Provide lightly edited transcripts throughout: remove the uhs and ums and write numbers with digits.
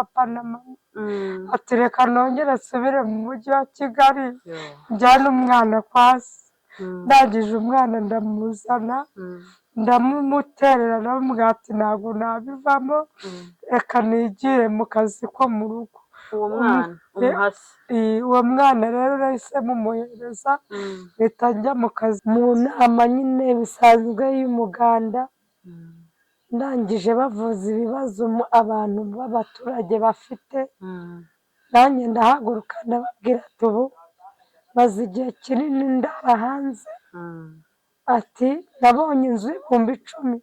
Papa na mama, ati reka nongere nsubire mu mujyi wa Kigali, njyane umwana kwa se. Ndangije umwana ndamuzana, ndamumuterera, ndamubwira ati ntabwo nabivamo, reka nigire mu kazi ko mu rugo. Uwo mwana umuhasi? Uwo mwana rero nahise mumuhereza, mpita njya mu kazi, mu nama nyine bisanzwe y'umuganda. Ndangije bavuza ibibazo abantu b'abaturage bafite, nanjye ndahaguruka ndababwira ati ubu maze igihe kinini ndara hanze, ati nabonye inzu y'ibihumbi 10,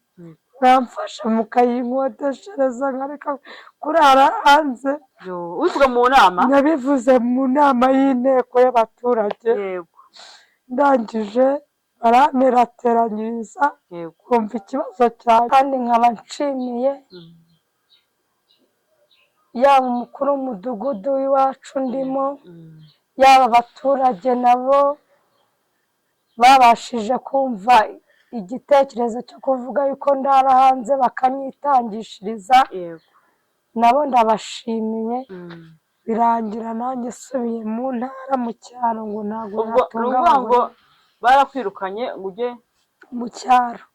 mwamfasha mukayinkodeshereza nkareka kurara hanze. Ubivuga mu nama? Nabivuze mu nama y'inteko y'abaturage. Ndangije baranterateranyiriza, kumva ikibazo cyawe, kandi nkaba nshimiye yaba umukuru w'umudugudu w'iwacu ndimo, yaba abaturage nabo babashije kumva igitekerezo cyo kuvuga yuko ndara hanze bakanyitangishiriza, nabo ndabashimiye. Birangira nanjye nsubiye mu ntara mu cyaro, ngo ntabwo Ubwo ni natunga ukuvuga ngo abagore. Barakwirukanye ngo ujye Mu cyaro.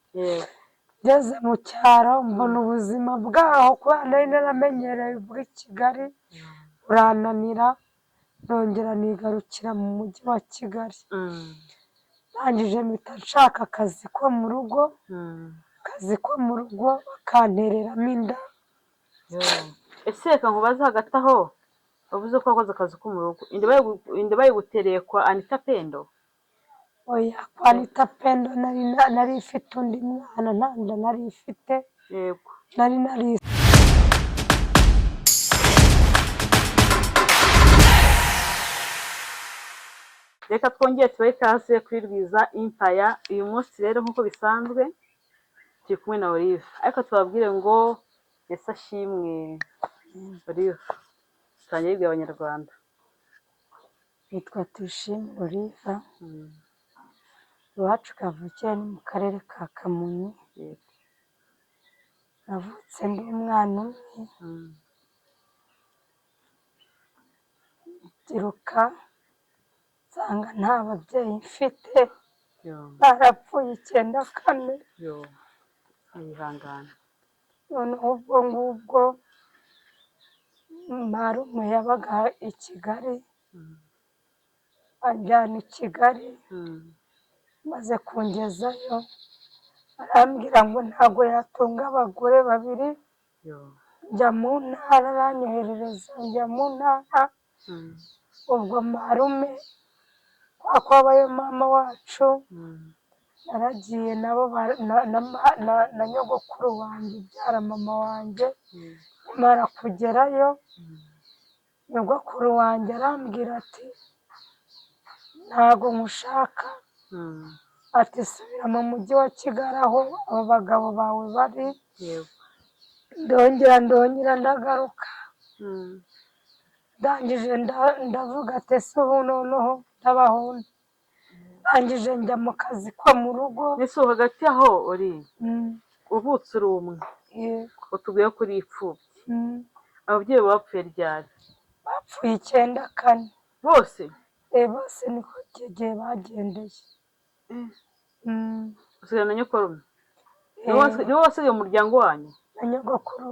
Ngeze mu cyaro mbona ubuzima bwaho, kubera nari naramenyereye ubw'i Kigali, burananira, nongera nigarukira mu mujyi wa Kigali. Ndangije mpita nshaka akazi ko mu rugo, akazi ko mu rugo bakantereramo inda. Ese reka nkubaze hagati aho, wavuze ko wakoze akazi ko mu rugo, inda bayigutereye kwa Anita Pendo? Oya, kwa Anita Pendo nari mfite undi mwana, nta nda nari mfite. Nari nari Reka twongere tubahe ikaze kuri Rwiza Empire. Uyu munsi rero nk'uko bisanzwe turi kumwe na Olive, ariko tubabwire ngo Yesu ashimwe. Olive, tangira wibwira Abanyarwanda. Nitwa Tuyishime Olive, iwacu kavukire ni mu karere ka Kamonyi. Navutse ndi umwana umwe, mbyiruka nsanga nta babyeyi mfite, barapfuye 94. Yo, wihangane. Noneho ubwo ngubwo marume yabaga i Kigali, anjyana i Kigali. Maze kungezayo arambwira ngo ntabwo yatunga abagore babiri. Njya mu ntara, aranyoherereza njya mu ntara. Ubwo marume kwa kwabayo mama wacu, naragiye nabo na nyogokuru wanjye ubyara mama wanjye. Mara kugerayo, nyogokuru wanjye arambwira ati ntago nkushaka, ati subira mu mujyi wa Kigali aho abo bagabo bawe bari. Ndongera ndagaruka. Ndangije ndavuga ati ese ubu noneho ndabaho nte? Ndangije njya mu kazi ko mu rugo. Ese ubu hagati aho uri, uvutse uri umwe? Yego. Utubwiye ko uri imfubyi? Ababyeyi bapfuye ryari? Bapfuye 94. Bose? Bose niko icyo gihe bagendeye. Usigarana na nyokorume? Niwe wasigaye mu muryango wanyu? Na nyogokuru.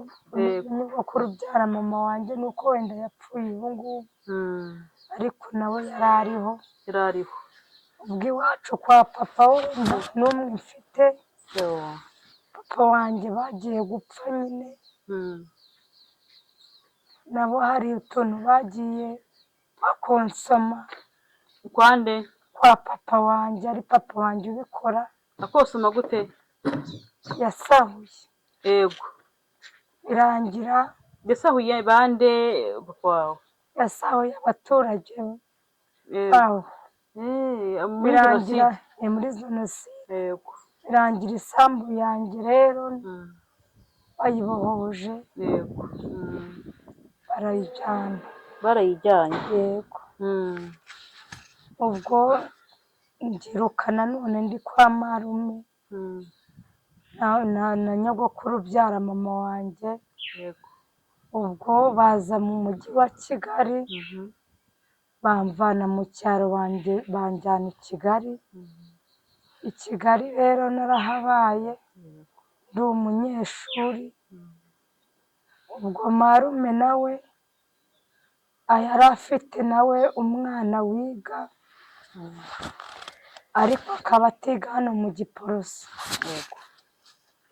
Nyogokuru ubyara mama wanjye, nuko wenda yapfuye ubu ngubu, ariko nawe yari ariho. Yari ariho. Ubwo iwacu kwa papa we nta n'umwe mfite. Papa wanjye bagiye gupfa nyine, nabo hari utuntu bagiye bakonsoma. Kwande? Kwa papa wanjye, ari papa wanjye ubikora. Akosoma gute? Yasahuye. Birangira. Yasahuye bande, papa wawe? Yasahuye abaturage babo. Muri Birangira jenoside? Ni muri jenoside. Birangira isambu yanjye rero bayibohoje, barayijyana. Barayijyanye? Yego. Ubwo mbyiruka nanone ndi kwa marume na nyogokuru ubyara mama wanjye. Ubwo baza mu mujyi wa Kigali, bamvana mu cyaro banjyana i Kigali. I Kigali rero narahabaye, ndi umunyeshuri. Ubwo marume nawe yari afite nawe umwana wiga, ariko akaba atiga hano mu Giporoso.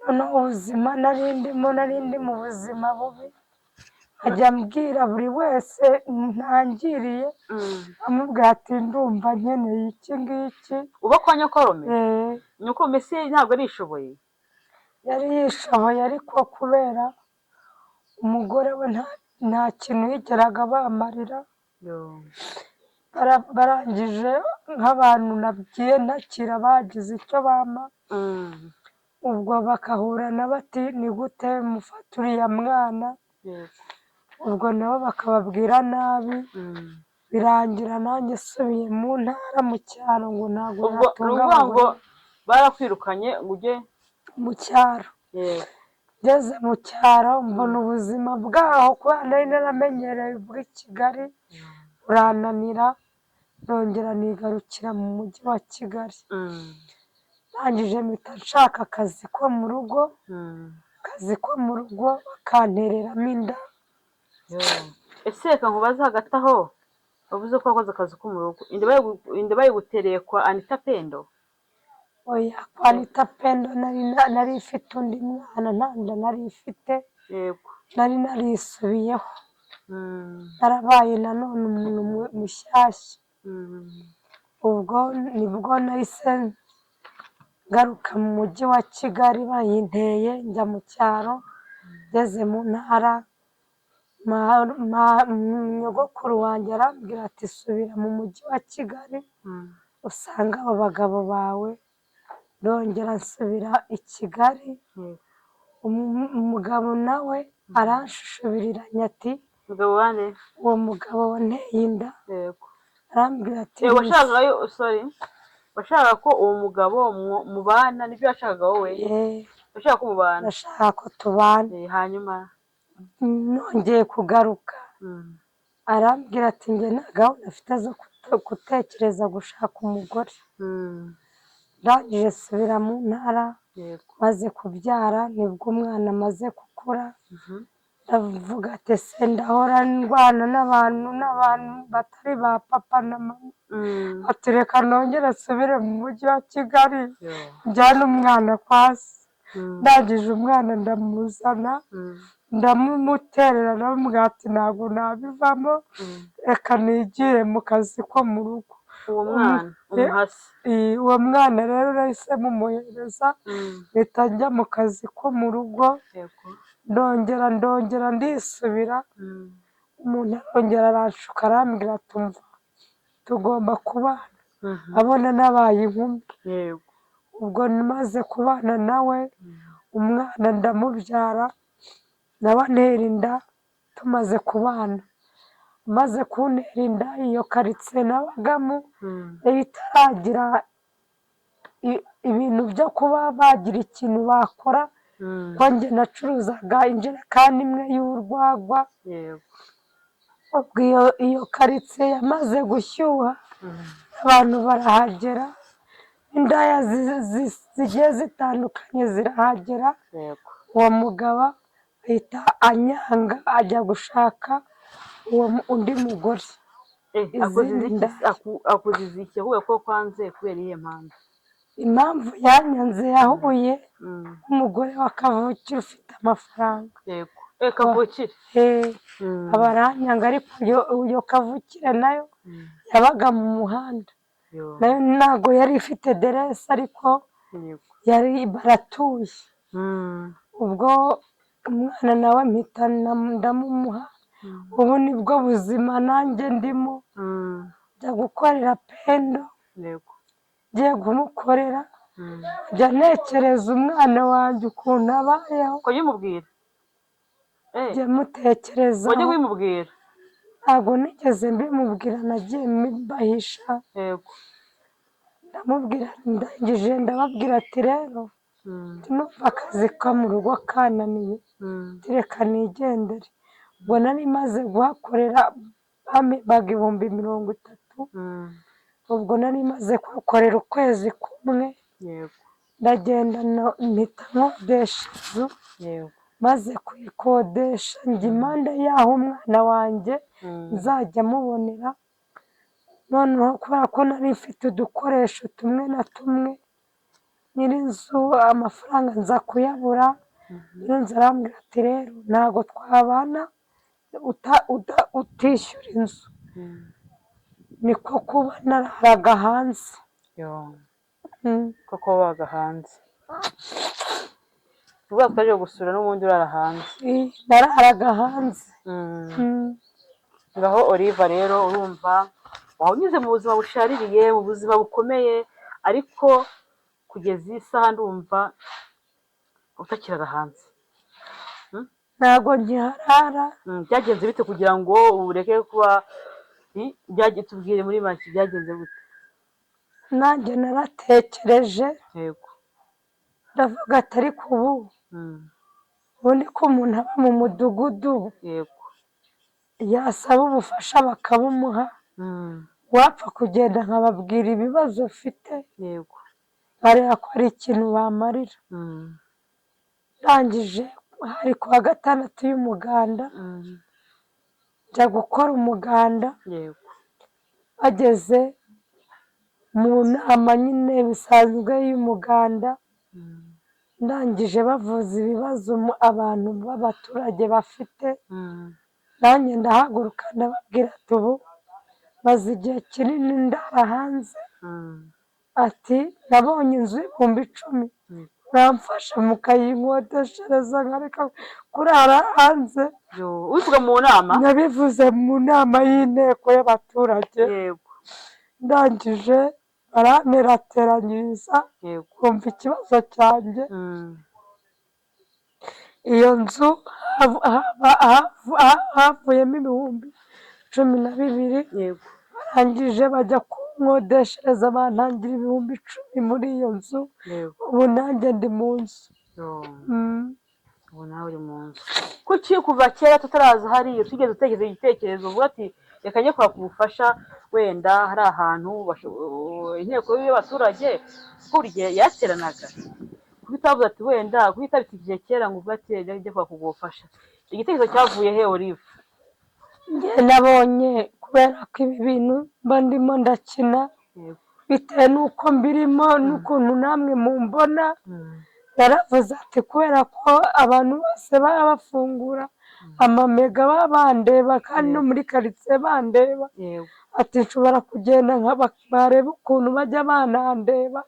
Noneho ubuzima nari ndimo, nari ndi mu buzima bubi, nkajya mbwira buri wese ntangiriye, amubwira ati ndumva nkeneye iki ngiki. Uba kwa nyokorome? Eh. Nyokorome se ntabwo arishoboye? Yari yishoboye, ariko kubera umugore we nta kintu yigeraga bamarira. Barangije nk'abantu nabwiye ntakira bagize icyo bampa, ubwo bakahura na bati ni gute mufata uriya mwana? Ubwo nabo bakababwira nabi, birangira nanjye nsubiye mu ntara mu cyaro ngo ntabwo Ubwo ni natunga ukuvuga ngo abagore. Barakwirukanye ngo ujye Mu cyaro. Ngeze mu cyaro mbona ubuzima bwaho, kubera nari naramenyereye ubw'i Kigali, burananira, nongera nigarukira mu mujyi wa Kigali. Ndangije mpita nshaka akazi ko mu rugo, akazi ko mu rugo bakantereramo inda. Ese reka nkubaze hagati aho, wavuze ko wakoze akazi ko mu rugo, inda bayigutereye kwa Anita Pendo? Oya, kwa Anita Pendo nari mfite undi mwana, nta nda nari mfite. Nari narisubiyeho, narabaye nanone umuntu mushyashya. Ubwo nibwo nahise ngaruka mu mujyi wa Kigali, bayinteye njya mu cyaro. Ngeze mu ntara, nyogokuru wanjye arambwira ati subira mu mujyi wa Kigali usange abo bagabo bawe. Ndongera nsubira i Kigali. Umugabo nawe aranshushubiranya ati Umugabo wane? Uwo mugabo wanteye inda. Arambwira ati Washakaga yo, sorry, washakaga ko uwo mugabo mubana, nibyo washakaga wowe? Eh. Washakaga ko mubana? Ndashaka ko tubana. Hanyuma? Nongeye kugaruka, arambwira ati njye nta gahunda afite zo gutekereza gushaka umugore. Ndangije nsubira mu ntara. Maze kubyara, nibwo umwana amaze gukura, ndavuga ati ese ndahora ndwana n'abantu batari ba papa na mama? Ati reka nongere nsubire mu mujyi wa Kigali, njyane umwana kwa se. Ndangije umwana ndamuzana, ndamumuterera, ndamubwira ati ntabwo nabivamo, reka nigire mu kazi ko mu rugo. Uwo mwana umuhasi? Uwo mwana rero nahise mumuhereza, mpita njya mu kazi ko mu rugo. Ndongera ndisubira. Umuntu arongera aranshuka, arambwira ati umva, tugomba kubana, abona nabaye inkumi. Ubwo maze kubana nawe, umwana ndamubyara, nawe antera inda tumaze kubana. Amaze kuntera inda, iyo karitsiye nabagamo yari itaragira ibintu byo kuba bagira ikintu bakora, ko njye nacuruzaga injerekani imwe y'urwagwa. Ubwo iyo karitsiye yamaze gushyuha, abantu barahagera, indaya zigiye zitandukanye zirahagera. Uwo mugabo ahita anyanga, ajya gushaka uwo undi mugore. Akoze Izindi iki? ndaya. Akoze iki? Ahubwo ko kwanze kubera iyihe mpamvu? Impamvu yanyanze, yahuye n'umugore wa kavukire ufite amafaranga. Yego, kavukire. Eh, aba aranyanga, ariko iyo kavukire nayo yabaga mu muhanda. Nayo ntabwo yari ifite aderese, ariko yari baratuye. Ubwo umwana nawe mpita ndamumuha. Ubu nibwo buzima nanjye ndimo. Njya gukorera Pendo. Ngiye kumukorera, njya ntekereza umwana wanjye ukuntu abayeho. Ukajya umubwira? Njya mutekerezaho. Wajya ubimubwira? Ntabwo nigeze mbimubwira, nagiye mbahisha. Ndamubwira, ndangije ndababwira ati rero, numva akazi ko mu rugo kananiye, reka nigendere. Ubwo nari maze kuhakorera bampembaga 30,000. Ubwo nari maze kuhakorera ukwezi kumwe, ndagenda mpita nkodesha inzu. Maze kuyikodesha njya impande y'aho umwana wanjye nzajya mubonera. Noneho kubera ko nari mfite udukoresho tumwe na tumwe, nyir'inzu amafaranga nza kuyabura. Nyir'inzu arambwira ati: "Rero ntabwo twabana utishyura inzu." Niko kuba nararaga hanze. Yo. Koko wabaga hanze, ubwo twaje gusura n'ubundi urara hanze? Nararaga hanze. Ngaho Oliva rero, urumva waba unyuze mu buzima bushaririye, mu buzima bukomeye, ariko kugeza iyi saha ndumva utakirara hanze. Ntabwo nkiharara. Byagenze bite kugira ngo ureke kuba tubwire muri make, byagenze gute? Nanjye naratekereje, ndavuga ati: "Ariko ubu ubu ko umuntu aba mu mudugudu, yasaba ubufasha bakabumuha, wapfa kugenda nkababwira ibibazo ufite, bareba ko hari ikintu bamarira." Ndangije hari ku wa gatandatu y'umuganda, njya gukora umuganda. Bageze mu nama nyine bisanzwe y'umuganda, ndangije bavuza ibibazo abantu b'abaturage bafite, nanjye ndahaguruka ndababwira ati: "Ubu maze igihe kinini ndara hanze," ati: "nabonye inzu y'10,000, muramfasha mukayinkodeshereza nkareka kurara hanze." Yo, ubivuga mu nama? Nabivuze mu nama y'inteko y'abaturage. Ndangije baranterateranyiriza, bumva ikibazo cyanjye. Iyo nzu havuyemo 12,000. Barangije bajya kunkodeshereza, bantangira 10,000 muri iyo nzu. Ubu nanjye ndi mu nzu. Yo. Ubu nawe uri mu nzu. Kuki kuva kera tutaraza hariya tugeze utekereza igitekerezo uvuga ati: "Reka njye kwaka ubufasha"? Wenda hari ahantu inteko y'abaturage kuko buri gihe yateranaga, kuko utavuze ati wenda kuko utabitekereje kera ngo uvuge ati: "Reka njye kwaka ubwo bufasha"? Igitekerezo cyavuye he, Olive? Njye nabonye kubera ko ibi bintu mba ndimo ndakina, bitewe n'uko mbirimo n'ukuntu namwe mumbona, naravuze ati: "Kubera ko abantu bose baba bafungura amamega, baba bandeba kandi no muri karitsiye bandeba," ati: "nshobora kugenda bareba ukuntu bajya banandeba,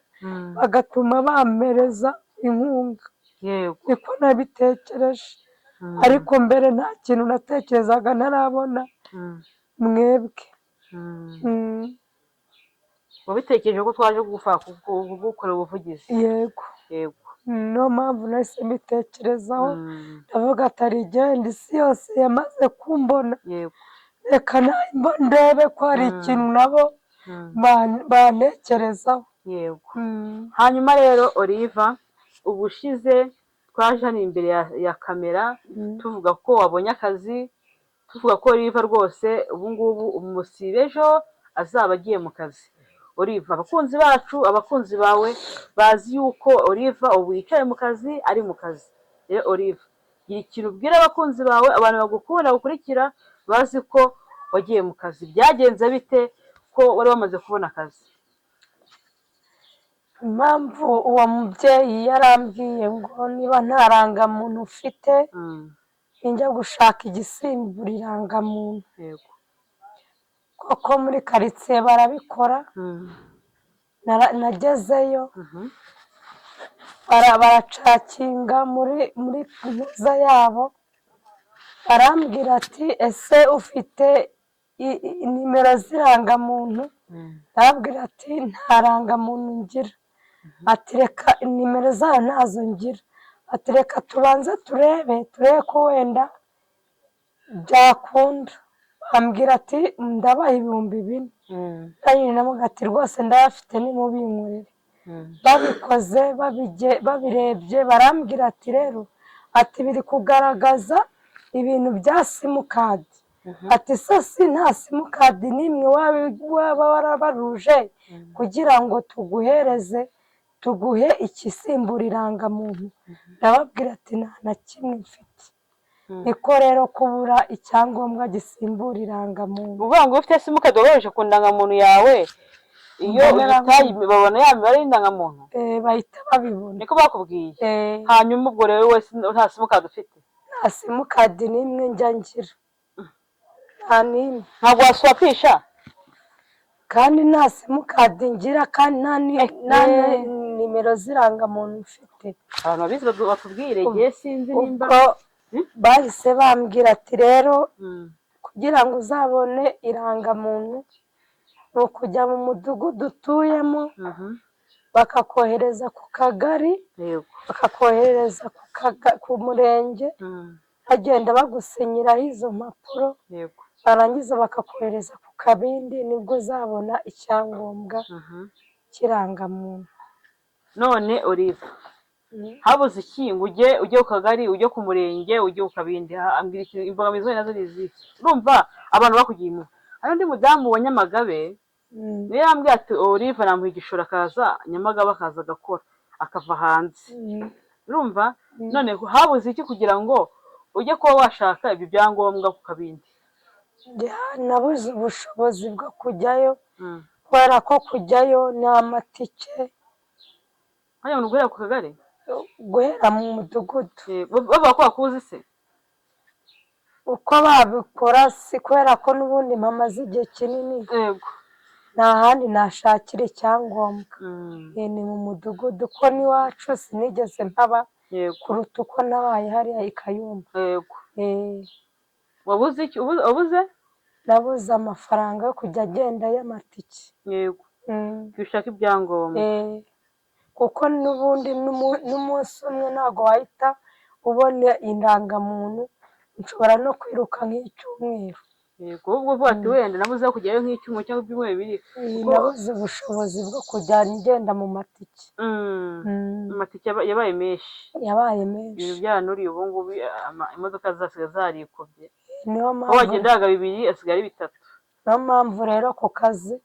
bagatuma bampereza inkunga." Niko nabitekereje, ariko mbere nta kintu natekerezaga ntarabona mwebwe. Wabitekereje ko twaje kugukorera ubuvugizi? Yego. Niyo mpamvu nahise mbitekerezaho, ndavuga ati: "Hari igenda isi yose yamaze kumbona, reka ndebe ko hari ikintu nabo bantekerezaho." Hanyuma rero Oliva, ubushize twaje hano imbere ya kamera, tuvuga ko wabonye akazi, tuvuga ko Oliva rwose ubu ngubu umusibe ejo azaba agiye mu kazi. Oliva, abakunzi bacu, abakunzi bawe bazi yuko Oliva ubu yicaye mu kazi, ari mu kazi. Rero Oliva, gira ikintu ubwira abakunzi bawe, abantu bagukunda, bagukurikira, bazi ko wagiye mu kazi. Byagenze bite ko wari wamaze kubona akazi? Impamvu uwo mubyeyi yarambwiye ngo niba nta rangamuntu ufite, njya gushaka igisimbura irangamuntu, koko muri karitsiye barabikora. Nagezeyo, baracakinga muri meza yabo, barambwira ati: "Ese ufite nimero z'irangamuntu?" Ndababwira ati: "Nta rangamuntu ngira." Ati: "Reka, nimero zayo ntazo ngira." Ati: "Reka tubanze turebe ko wenda byakunda." Bambwira ati: "Ndabaha 4000." Nanjye ndavuga ati: "Rwose ndayafite, nimubinkorere." Babikoze, babirebye, barambwira ati: "Rero," ati, "biri kugaragaza ibintu bya simukadi. Ati se si nta simukadi n'imwe waba warabaruje kugira ngo tuguhereze, tuguhe ikisimbura irangamuntu? Ndababwira ati nta na kimwe mfite. Niko rero kubura icyangombwa gisimbura irangamuntu. Uvuga ngo ufite simukadi wohereje ku ndangamuntu yawe, iyo uyitaye babona ya mibare y'indangamuntu? Bahita babibona. Niko bakubwiye? Hanyuma ubwo rero wese nta simukadi ufite? Nta simukadi n'imwe njya ngira, nta n'imwe. Ntabwo waswapisha? Kandi nta simukadi ngira, kandi nta nimero z'irangamuntu mfite. Abantu babizi batubwire, ngewe sinzi nimba Ubwo bahise bambwira ati rero kugira ngo uzabone irangamuntu ni ukujya mu mudugudu utuyemo, bakakohereza ku kagari, bakakohereza ku murenge, bagenda bagusinyiraho izo mpapuro, barangiza bakakohereza ku kabindi, nibwo uzabona icyangombwa cy'irangamuntu. None Olive, habuze iki ngo ujye ku kagari, ujye ku murenge, ujye ku kabindi? Ambwira ikintu, imbogamizi zayo nazo ni izihe? Urumva abantu bakugiye impuhwe. Hari undi mudamu wa Nyamagabe, niyo yambwiye ati Olive namuha igishoro akaza Nyamagabe, akaza agakora akava hanze. Urumva none habuze iki kugira ngo ujye kuba washaka ibyo byangombwa ku kabindi? Nabuze ubushobozi bwo kujyayo, kubera ko kujyayo ni amatike. Hanyuma ni uguhera ku kagari? Guhera mu mudugudu. Bavuga ko bakuzi se? Uko babikora si kubera ko n'ubundi mpamaze igihe kinini, nta handi nashakira icyangombwa. Ni mu mudugudu, ko n'iwacu sinigeze mpaba kuruta uko nabaye hariya i Kayumba. Wabuze iki? Wabuze? Nabuze amafaranga yo kujya agenda y'amatike. Ushaka ibyangombwa. Kuko n'ubundi n'umunsi umwe ntabwo wahita ubona indangamuntu, nshobora no kwiruka nk'icyumweru. Yego, ubwo uvuga ati wenda nabuze aho kujyayo nk'icyumweru cyangwa ibyumweru 2. Nabuze ubushobozi bwo kujya ngenda mu matike. Amatike yabaye menshi. Yabaye menshi. Ibintu byaranuriye ubu ngubu, imodoka zasigaye zarikubye. Niyo Aho mpamvu wagendaga bibiri asigaye ari bitatu. Niyo mpamvu rero ku kazi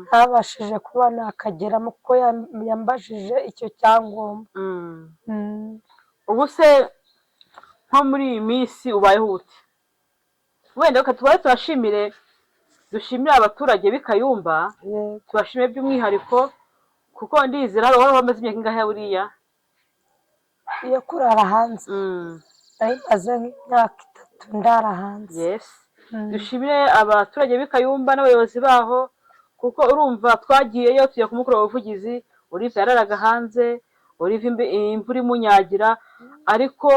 ntabashije kuba nakageramo, kuko yambajije icyo cyangombwa. Ubu se nko muri iyi minsi ubayeho ute? Wenda reka tubaye tubashimire, dushimire abaturage b'i Kayumba. Tubashimire by'umwihariko, kuko ndizera hari wari wamaze imyaka ingahe buriya? Iyo kurara hanze, nari maze nk'imyaka 3 ndara hanze. Dushimire abaturage b'i Kayumba n'abayobozi baho, kuko urumva twagiyeyo tujya kumukorera ubuvugizi. Olive yararaga hanze, Olive imvura imunyagira, ariko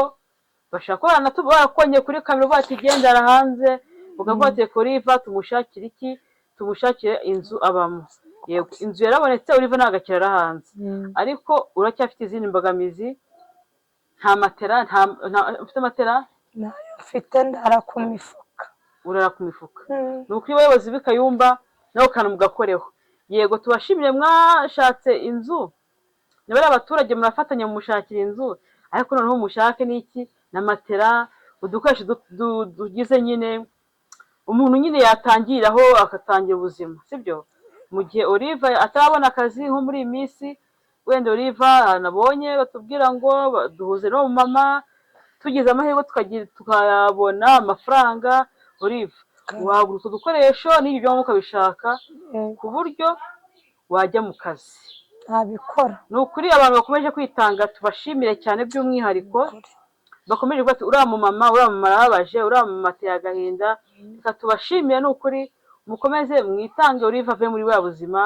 bashaka ko barakongeye kuri kamera uvuga ati gendera hanze, ukavuga ati Olive tumushakire iki? Tumushakire inzu abamo. Yego, inzu yarabonetse, Olive ntabwo akirara hanze. Ariko uracyafite izindi mbogamizi, nta matera, ufite matera? Nayo mfite, ndara ku mifuka. Urara ku mifuka. Ni ukuri abayobozi b'i Kayumba nawe kantu mugakoreho. Yego, tubashimire mwashatse inzu, niba ari abaturage murafatanya mumushakira inzu, ariko noneho mushake n'iki na matera, udukoresho tugize nyine umuntu nyine yatangiraho agatangira ubuzima, sibyo? Mu gihe Olive atarabona akazi, nko muri iyi minsi wenda Olive nabonye batubwira ngo duhuze n'uwo mama, tugize amahirwe tukayabona amafaranga, Olive wagura utwo dukoresho n'ibyo byangombwa ukabishaka, ku buryo wajya mu kazi. Ntabikora. Ni ukuri abantu bakomeje kwitanga tubashimire cyane by'umwihariko, bakomeje kuvuga ati uriya mumama arababaje, uriya mumama ateye agahinda. Reka tubashimire, ni ukuri mukomeze mwitange, Olive ave muri buriya buzima,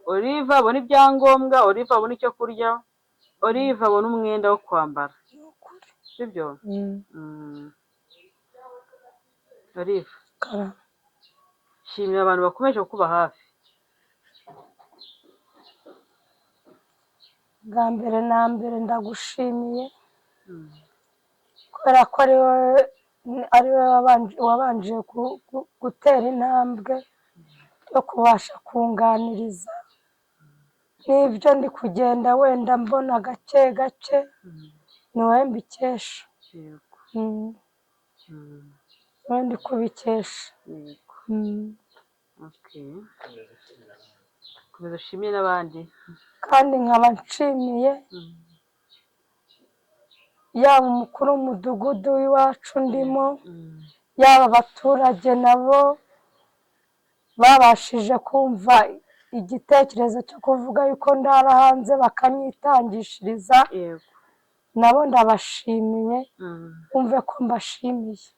Olive abone ibyangombwa, Olive abone icyo kurya, Olive abone umwenda wo kwambara. Ni ukuri. Sibyo? Olive, Karame. shimira abantu bakomeje kukuba hafi. Bwa mbere na mbere ndagushimiye, kubera ko ari wowe wabanje gutera intambwe yo kubasha kunganiriza n'ibyo ndi kugenda wenda mbona gake gake, ni wowe mbikesha. Niwe ndi kubikesha. Yego. Okay. Komeza ushimire n'abandi. Kandi nkaba nshimiye yaba umukuru w'umudugudu w'iwacu ndimo, yaba abaturage nabo babashije kumva igitekerezo cyo kuvuga yuko ndara hanze bakanyitangishiriza, nabo ndabashimiye, bumve ko mbashimiye.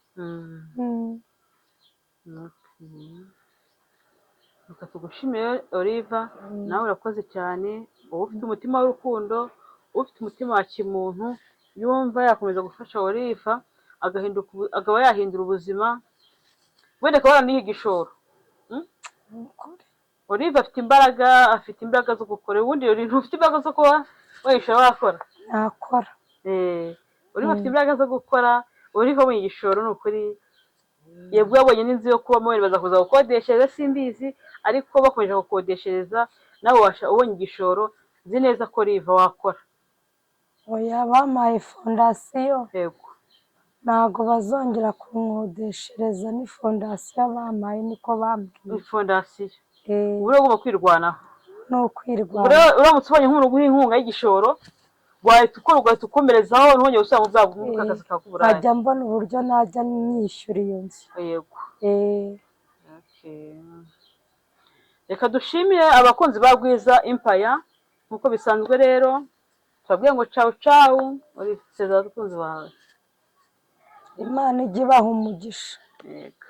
Okay. Reka tugushimire Oliva, nawe urakoze cyane. Uba ufite umutima w'urukundo, ufite umutima wa kimuntu, yumva yakomeza gufasha Oliva agahinduka akaba yahindura ubuzima, wenda akaba yaniha igishoro. Ni ukuri. Oliva afite imbaraga zo gukora. Ubundi Oliva, ufite imbaraga zo kuba wayishora wakora? Nakora. Oliva afite imbaraga zo gukora. Oliva abonye igishoro, ni ukuri, yebwe yabonye n'inzu yo kubamo, wenda baza kuza gukodeshereza simbizi, ariko bakomeje gukodeshereza nawe ubonye igishoro, nzi neza ko Oliva wakora. Oya, bampaye fondasiyo. Ntabwo bazongera kunkodeshereza, ni fondasiyo bampaye, niko bambwiye. Ni fondasiyo. Eh. Ubu rero ugomba kwirwanaho. Ni Ubu ukwirwanaho. rero uramutse ubonye nk'umuntu uguha inkunga y'igishoro, wahita ukora, ugahita ukomerezaho, ntwongere gusubira mu bwa mu kazi kawe k'uburaya. Nkajya mbona uburyo najya nyishyura iyo nzu. Eh. Okay. Reka dushimire abakunzi ba Rwiza Empire nk'uko bisanzwe. Rero tubabwiye ngo cawu cawu. Uri sezera abakunzi bawe. Imana ijye ibaha umugisha. Yego.